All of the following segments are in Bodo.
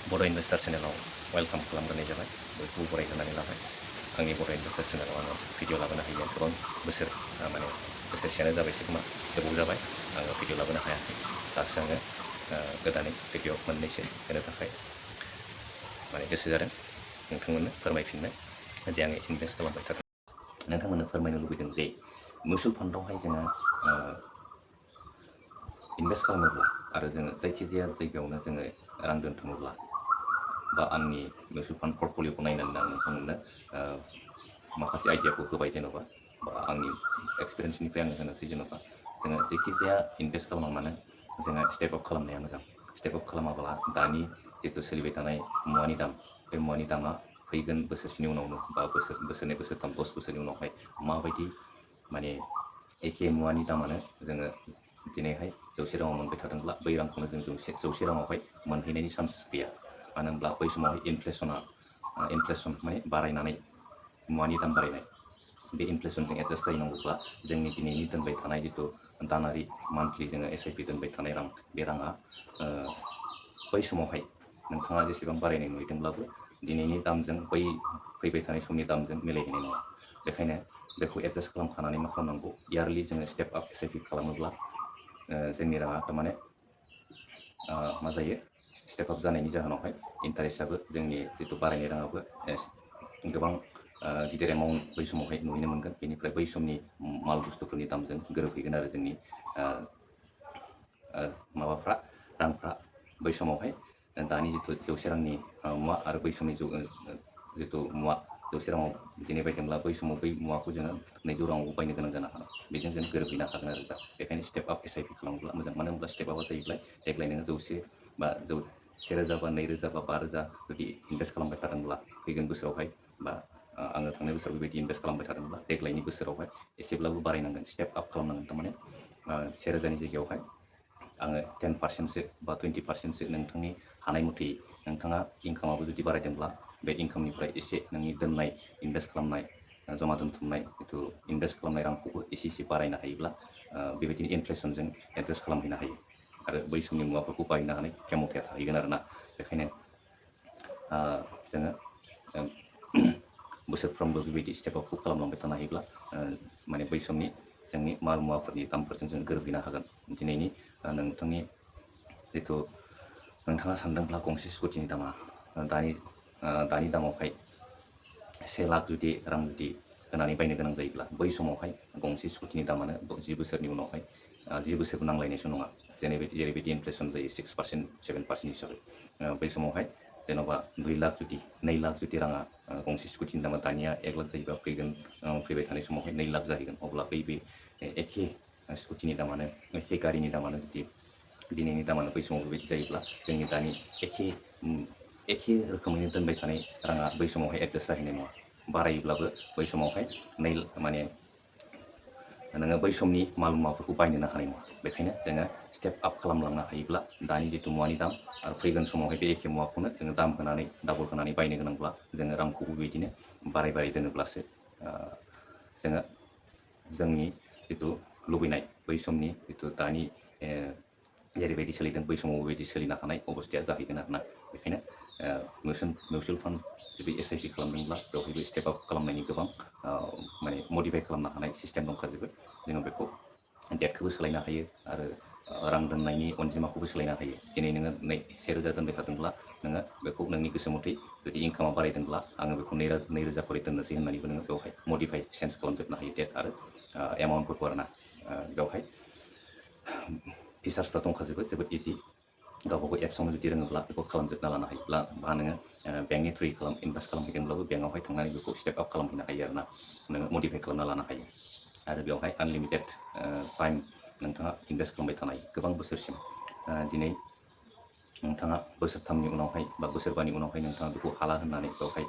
बर' इनभेस्टार चेनेलाव वेलकाम खालामग्रोनाय जाबाय। बयखौबो बरायग्रोनानै लाबाय। आंनि बर' इनभेस्टार चेनेलाव आङो भिडिअ लाबोनो हायैया गोबां बोसोर बोसोरसेयानो जाबायसै खोमा, गोबाव जाबाय आङो भिडिअ लाबोनो हायाखै। दासो आङो गोदानै भिडिअ मोननैसो होनो थाखाय गोसो जादों नोंथांमोननो फोरमायफिननो जे आङो इनभेस्ट खालामबाय थादों। नोंथांमोननो फोरमायनो लुबैदों जे मिउचुवेल फान्डआवहाय जोङो इनभेस्ट खालामोब्ला आरो जोङो जायखिजाया जायगायावनो जोङो रां दोनथुमोब्ला बा आंनि मिउचुवेल फान्ड पर्टफलिअखौ नायनानै आं नोंथांमोननो माखासे आइडियाखौ होबाय जेन'बा बा आंनि एक्सपिरियेन्सनिफ्राय आङो होनोसै जेन'बा जोङो जायखिजाया इनभेस्ट खालामा मानो जोङो स्टेप आप खालामनाया मोजां। स्टेप आप खालामाब्ला दानि जितु सोलिबाय थानाय मुवानि दाम, बे मुवानि दामा फैगोन बोसोरसेनि उनावनो बा बोसोरनै बोसोरथाम 10 बोसोरनि उनावहाय माबायदि एखे मुवानि दामानो जोङो दिनैहाय 100 राङाव मोनबाय थादोंब्ला बै रांखौनो जों 100 राङावहाय मोनहैनायनि चान्स गैया। मानो होनब्ला बै समावहाय इनफ्लेसन बारायनानै मुवानि दाम बारायनाय, बे इनफ्लेसनजों एडजास्ट जाहैनांगौब्ला जोंनि दिनैनि दोनबाय थानाय जितु दानारि मान्थलि जोङो SIP दोनबाय थानाय रां, बे राङा बै समावहाय नोंथाङा जेसेबां बारायनाय नुदोंब्लाबो दिनैनि दामजों बै फैबाय थानाय समनि दामजों मिलायहैनाय नङा। बेखायनो बेखौ एडजास्ट खालामखानानै मा खालामनांगौ, इयारलि जोङो स्टेप आप SIP खालामोब्ला जोंनि राङा थारमाने मा जायो, स्टेप आप जानायनि जाहोनावहाय इन्टारेस्टआबो जोंनि जितु बारायनाय राङाबो गोबां गिदिर एमाउन्ट बै समावहाय नुहैनो मोनगोन। बेनिफ्राय बै समनि माल बुस्थुफोरनि दामजों गोरोबहैगोन आरो जोंनि रांफ्रा बै समावहाय दानि जितु 100 रांनि मुवा आरो बै समनि जितु मुवा 100 राङाव दिनै बायदोंब्ला बै समाव बै मुवाखौ जोङो 200 राङाव बायनो गोनां जानो हागौ। बेजों जों गोरोबहैनो हागोन आरो बेखायनो स्टेप आप SIP खालामोब्ला मोजां। मानो होनब्ला स्टेप आपआ जाहैबाय देग्लाय नोङो 100 बा 1000 बा 2000 बा 5000 जुदि इनभेस्ट खालामबाय थादोंब्ला फैगोन बोसोरावहाय बा आङो थांनाय बोसोराव बेबायदि इनभेस्ट खालामबाय थादोंब्ला देग्लायनि बोसोरावहाय एसेब्लाबो बारायनांगोन, स्टेप आप खालामनांगोन। थारमाने 1000नि जायगायावहाय आङो 10% बा 20% नोंथांनि हानाय मथै नोंथाङा इनकामाबो जुदि बारायदोंब्ला बे इनकामनिफ्राय एसे नोंनि दोननाय इनभेस्ट खालामनाय जमा दोनथुमनाय जितु इनभेस्ट खालामनाय रांखौबो एसे बारायनो हायोब्ला बेबायदिनो इनफ्लेसनजों एडजास्ट खालामहैनो हायो आरो बै समनि मुवाफोरखौ बायनो हानाय खेमथाया थाहैगोन आरोना। बेखायनो जोङो बोसोरफ्रोमबो बेबायदि स्टेप आपखौ खालामलांबाय थानो हायोब्ला बै समनि जोंनि माल मुवाफोरनि दामफोरजों जों गोरोबहैनो हागोन। दिनैनि नोंथांनि जितु नोंथाङा सानदोंब्ला गंसे स्कुटिनि दामा दानि दामावहाय 1 लाख रां जुदि होनानै बायनो गोनां जायोब्ला बै समावहाय गंसे स्कुटिनि दामानो 10 बोसोरनि उनावहाय 10 बोसोरबो नांलायनायसो नङा। जेरैबायदि इनफ्लेसन जायो 6% 7% हिसाबै बै समावहाय जेन'बा 2 लाख जुदि राङा गंसे स्कुटिनि दामा दानिया 1 लाख जायोबा फैबाय थानाय समावहाय 2 लाख जाहैगोन। अब्ला बे एखे स्कुटिनि दामानो, एखे गारिनि दामानो जुदि दिनैनि दामानो बै समाव बेबायदि जायोब्ला जोंनि दानि एखे रोखोमैनो दोनबाय थानाय राङा बै समावहाय एडजास्ट जाहैनाय नङा। बारायोब्लाबो बै समावहाय नोङो बै समनि माल मुवाफोरखौ बायनोनो हानाय नङा। बेखायनो जोङो स्टेप आप खालामलांनो हायोब्ला दानि जितु मुवानि दाम आरो फैगोन समावहाय बे एखे मुवाखौनो जोङो दाम होनानै डाबल होनानै बायनो गोनांब्ला जोङो रांखौबो बेबायदिनो बाराय दोनोब्लासो जोङो जोंनि जितु लुबैनाय बै समनि जितु दानि जेरैबायदि सोलिदों बै समाव बेबायदि सोलिनो हानाय अबस्थाया जाहैगोन आरोना। बेखायनो मिउचुवेल फान्ड जुदि SIP खालामदोंब्ला बेवहायबो स्टेप आप खालामनायनि गोबां मडिफाइ खालामनो हानाय सिस्टेम दंखाजोबो। जोङो बेखौ डेटखौबो सोलायनो हायो आरो रां दोननायनि अनजिमाखौबो सोलायनो हायो। दिनै नोङो 1000 दोनबाय थादोंब्ला नोङो बेखौ नोंनि गोसो मथै जुदि इनकामा बारायदोंब्ला आङो बेखौ 2000 खरि दोननोसै होननानैबो नोङो बेवहाय मडिफाइ चेन्ज खालामजोबनो हायो डेट आरो एमाउन्टफोरखौ आरोना। बेवहाय फिचार्सफ्रा दंखाजोबो, जोबोद इजि। गावबागाव एप्सआवनो जुदि रोङोब्ला बेखौ खालामजोबना लानो हायोब्ला बा नोङो बेंकनि थ्रुयै इनभेस्ट खालामहैदोंब्लाबो बेंकआवहाय थांनानै बेखौ स्टेप आप खालामहैनो हायो आरोना। नोङो मडिफाइ खालामना लानो हायो आरो बेवहाय आनलिमिटेड टाइम नोंथाङा इनभेस्ट खालामबाय थानाय गोबां बोसोरसिम। दिनै नोंथाङा बोसोरथामनि उनावहाय बा बोसोरबानि उनावहाय नोंथाङा बेखौ हाला होननानै बेवहाय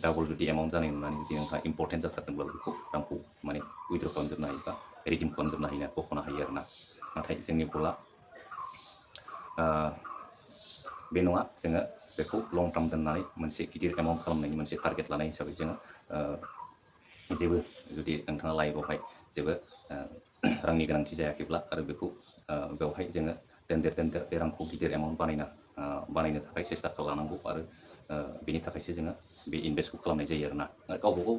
डाबल जुदि एमाउन्ट जानाय नुनानै जुदि नोंथाङा इम्परटेन्ट जाथारदोंब्ला बेखौ रांखौ उइद्र' खालामजोबनो हायो बा रिडिम खालामजोबनो हायो, बख'नो हायो आरोना। नाथाय जोंनि भुला बे नङा, जोङो बेखौ लं टार्म दोननानै मोनसे गिदिर एमाउन्ट खालामनायनि मोनसे टारगेट लानाय हिसाबै जोङो जेबो जुदि नोंथाङा लाइफआवहाय जेबो रांनि गोनांथि जायाखैब्ला आरो बेखौ बेवहाय जोङो देनदेर बे रांखौ गिदिर एमाउन्ट बानायनो थाखाय सेस्था लानांगौ आरो बेनि थाखायसो जोङो बे इनभेस्टखौ खालामनाय जायो आरोना गावबा गाव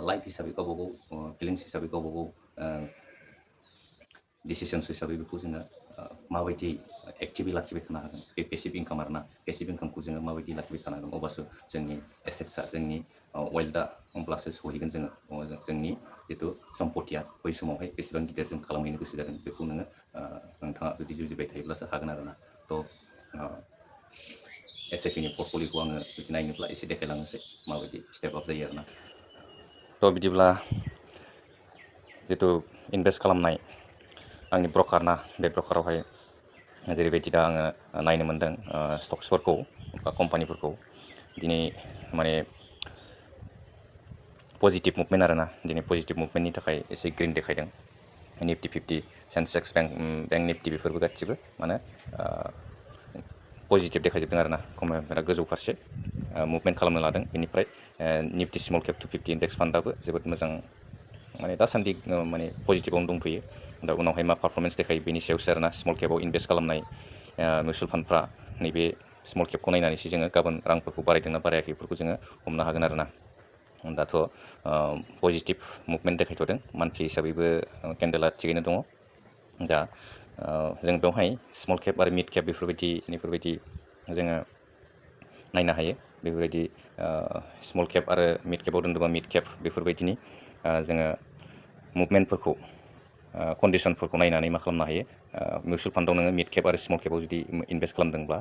लाइफ हिसाबै गावबा गाव फिलिंस हिसाबै गावबा गाव डिसिसन्स हिसाबै बेखौ जोङो माबायदि एक्टिभै लाखिबाय थानो हागोन बे पेसिभ इनकाम आरोना पेसिभ इनकामखौ जोङो माबायदि लाखिबाय थानो हागोन अब्लासो जोंनि एसेट्सआ जोंनि वेल्थआ होमब्लासो सहैगोन जोंनि जिथु सम्पतिया बै समावहाय बेसेबां गिदिर जों खालामहैनो गोसो जादों बेखौ नोंथाङा जुदि जुजिबाय थायोब्लासो हागोन आरोना थ' एसआइपिनि पर्टफलिय'खौ आङो जुदि नायनोब्ला एसे देखायलांनोसै माबायदि स्टेप आप जायो आरोना थ' बिदिब्ला जिथु इनभेस्ट खालामनाय आंनि ब्रकारना बे ब्रकारावहाय जेरैबायदि दा आङो नायनो मोन्दों स्टक्सफोरखौ बा कम्पानिफोरखौ दिनै माने पजिटिभ मुभमेन्ट आरोना दिनै पजिटिभ मुभमेन्टनि थाखाय एसे ग्रिन देखायदों निफ्टि 50 सेन्सेक्स बैंक निफ्टि बेफोरबो गासिबो माने पजिटिभ देखायजोबदों आरोना कम्पानिफोरा गोजौ फारसे मुभमेन्ट खालामनो लादों बेनिफ्राय निफ्टि स्मल केप 250 इन्डेक्स फान्डआबो जोबोद मोजां माने दासान्दि माने पजिटिभावनो दंथ'यो दा उनावहाय मा पारफरमेन्स देखायो बेनि सायावसो आरोना स्मल केपआव इनभेस्ट खालामनाय मिउचुवेल फान्डफ्रा नैबे स्मल केपखौ नायनानैसो जोङो गाबोन रांफोरखौ बारायदोंना बारायाखै बेफोरखौ जोङो हमनो हागोन आरोना दाथ' पजिटिभ मुभमेन्ट देखायथ'दों मान्थलि हिसाबैबो केन्डेला थिगैनो दङ दा जों बेवहाय स्मल केप आरो मिड केप बेफोरबायदि जोङो नायनो हायो बेफोरबायदि स्मल केप आरो मिड केपआव दोनदोंबा मिड केप बेफोरबायदिनि जोङो मुभमेन्टफोरखौ कन्डिसनफोरखौ नायनानै मा खालामनो हायो मिउचुवेल फान्डआव नोङो मिड केप आरो स्मल केपआव जुदि इनभेस्ट खालामदोंब्ला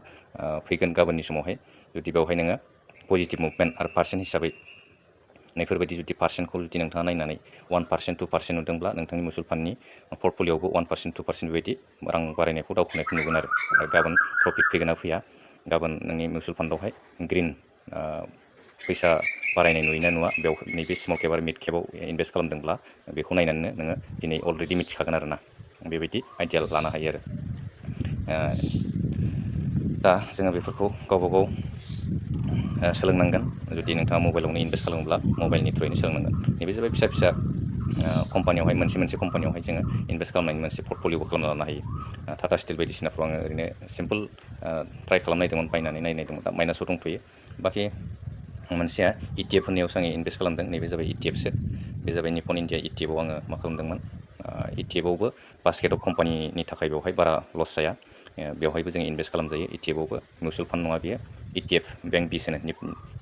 फैगोन गाबोननि समावहाय जुदि बेवहाय नोङो पजिटिभ मुभमेन्ट आरो पार्सेन्ट हिसाबै नैफोरबायदि जुदि पार्सेन्टखौ जुदि नोंथाङा नायनानै 1% 2% नुदोंब्ला नोंथांनि मिउचुवेल फान्डनि पर्टफलिय'आवबो 1% 2% बेबायदि रां बारायनायखौ दावखोनायखौ नुगोन आरो गाबोन प्रफिट फैगोन ना फैया गाबोन नोंनि मिउचुवेल फान्डआवहाय ग्रिन फैसा बारायनाय नुयोना नुवा बेयाव नैबे स्मल केप आरो मिड केपआव इनभेस्ट खालामदोंब्ला बेखौ नायनानैनो नोङो दिनै अलरेडि मिथिखागोन आरोना बेबायदि आइडिया लानो हायो आरो दा जोङो बेफोरखौ गावबा गाव सोलोंनांगोन जुदि नोंथाङा मबाइलावनो इनभेस्ट खालामोब्ला मबाइलनि थ्रुयैनो सोलोंनांगोन नैबे जाबाय फिसा कम्पानियावहाय मोनसे कम्पानियावहाय जोङो इनभेस्ट खालामनायनि मोनसे पर्टफलिय'बो खालामना लानो हायो टाटा स्टिल बायदिसिनाफ्राव आङो ओरैनो सिम्पोल ट्राइ खालामनायदोंमोन बायनानै नायदोंमोन दा माइनासाव दंथ'यो बाखि मोनसेया ETF फोरनियावसो आङो इनभेस्ट खालामदों नैबे जाबाय ETFसो बे जाबाय निपन इन्डिया ETFआव आङो मा खालामदोंमोन ETFआवबो बास्केट अफ कम्पानिनि थाखाय बेवहाय बारा लस जाया बेवहायबो जों इनभेस्ट खालामजायो ETFआवबो मिउचुवेल फान्ड नङा बियो ETF बैंक बिस होनो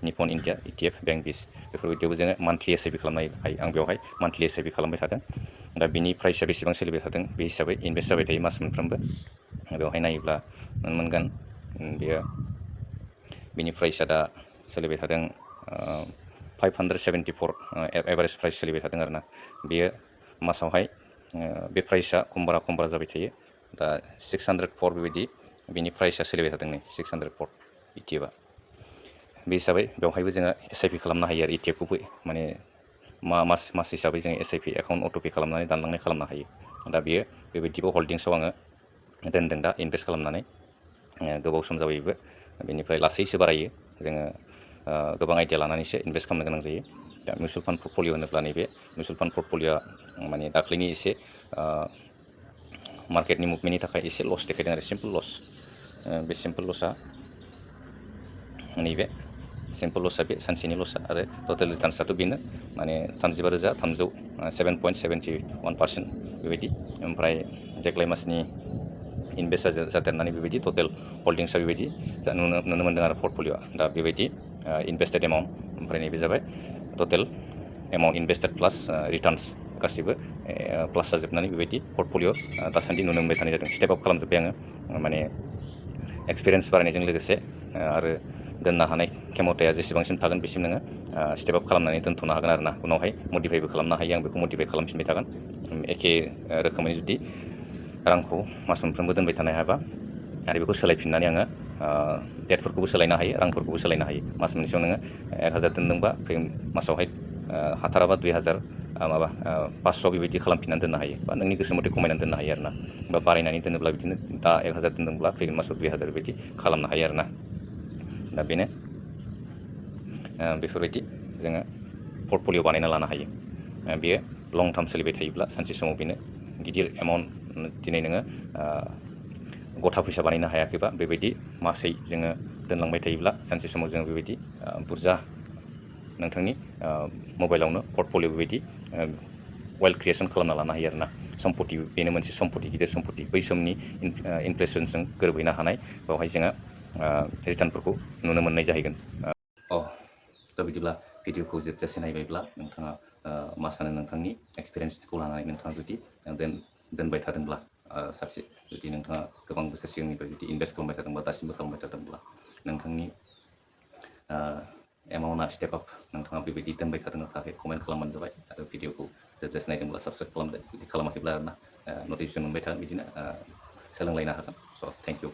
निपन इन्डिया ETF बैंक बिस बेफोरबायदियावबो जोङो मान्थलि SIP खालामनो हायो आं बेवहाय मान्थलि SIP खालामबाय थादों दा बिनि प्राइसआ बेसेबां सोलिबाय थादों बे हिसाबै इनभेस्ट जाबाय थायो मास मोनफ्रोमबो बेवहाय नायोब्ला नुनो मोनगोन बेयो बिनि प्राइसआ दा सोलिबाय थादों 574 एभारेज प्राइस सोलिबाय थादों आरोना बेयो मासावहाय बे प्राइसआ खमबारा जाबाय थायो दा 604 बेबायदि बिनि प्राइसआ सोलिबाय थादों नै 604 ETFआ बे हिसाबै बेवहायबो जोङो SIP खालामनो हायो आरो ETFखौबो माने मास हिसाबै जोङो SIP एकाउन्ट अट'पे खालामनानै दानलांनाय खालामनो हायो दा बियो बेबायदिबो हल्डिंसआव आङो दोनदों दा इनभेस्ट खालामनानै गोबाव सम जाबायबो बेनिफ्राय लासैसो बारायो जोङो गोबां आइडिया लानानैसो इनभेस्ट खालामनो गोनां जायो दा मिउचुवेल फान्ड पर्टफलिय' होनोब्ला नैबे मिउचुवेल फान्ड पर्टफलिय'आ माने दाख्लैनि एसे मार्केटनि मुभमेन्टनि थाखाय एसे लस देखायदों आरो सिम्पोल लस बे सिम्पोल लसआ नैबे सिम्पोल लसआ बे सानसेनि लसआ आरो टटेल रिटार्न्सआथ' बेनो माने 35,300 7.71% बेबायदि ओमफ्राय देग्लाय मासनि इनभेस्ट जादेरनानै बेबायदि टटेल हल्डिंसआ बेबायदि नुनो मोनदों आरो पर्टफलिय'आ दा बेबायदि इनभेस्टेड एमाउन्ट ओमफ्राय नैबे जाबाय टटेल एमाउन्ट इनभेस्टेड प्लास रिटार्न्स गासिबो प्लास जाजोबनानै बेबायदि पर्टफलिय' दासान्दि नुनो मोनबाय थानाय जादों स्टेप आप खालामजोब्बाय आङो माने एक्सपिरियेन्स बारायनायजों लोगोसे आरो दोननो हानाय खेमथाया जेसेबांसिम थागोन बेसिम नोङो स्टेप आप खालामनानै दोनथ'नो हागोन आरो ना उनावहाय मडिफाइबो खालामनो हायो आं बेखौ मडिफाइ खालामफिनबाय थागोन एखे रोखोमै जुदि रांखौ मास मोनफ्रोमबो दोनबाय थानो हायाबा आरो बेखौ सोलायफिननानै आङो डेटफोरखौबो सोलायनो हायो रांफोरखौबो सोलायनो हायो मास मोनसेयाव नोङो 1000 दोनदोंबा फैगोन मासावहाय हाथाराबा 2000 500 बेबायदि खालामफिननानै दोननो हायो बा नोंनि गोसो मथे खमायनानै दोननो हायो आरोना बा बारायनानै दोनोब्ला बिदिनो दा 1000 दोनदोंब्ला फैगोन मासाव 2000 बेबायदि खालामनो हायो आरोना दा बेनो बेफोरबायदि जोङो पर्टफलिय' बानायना लानो हायो बेयो लं टार्म सोलिबाय थायोब्ला सानसे समाव बेनो गिदिर एमाउन्ट दिनै नोङो गथा फैसा बानायनो हायाखैबा बेबायदि मासै जोङो दोनलांबाय थायोब्ला सानसे समाव जोङो बेबायदि बुरजा नोंथांनि मबाइलावनो पर्टफलिअ बेबायदि वेल्थ क्रिएसन खालामना लानो हायो आरोना सम्पति बेनो मोनसे सम्पति गिदिर सम्पति बै समनि इनफ्लेसनजों गोरोबहैनो हानाय बेवहाय जोङो रिटार्नफोरखौ नुनो मोननाय जाहैगोन दा बिदिब्ला भिडिअखौ जोबजासे नायबायब्ला नोंथाङा मा सानो नोंथांनि एक्सपिरियेन्सखौ लानानै नोंथाङा जुदि दोनबाय थादोंब्ला साबसे जुदि नोंथाङा गोबां बोसोर सिगांनिफ्राय जुदि इनभेस्ट खालामबाय थादोंब्ला दासिमबो खालामबाय थादोंब्ला नोंथांनि एमाउन्टआ स्टेप आप नोंथाङा बेबायदि दोनबाय थादोंनि थाखाय कमेन्ट खालामबानो जाबाय आरो भिडिअखौ जोबजासे नायदोंब्ला साबस्क्राइब खालामदो जुदि खालामाखैब्ला आरोना नटिफिकेसन मोनबाय थागोन बिदिनो सोलोंलायनो हागोन स' थेंक इउ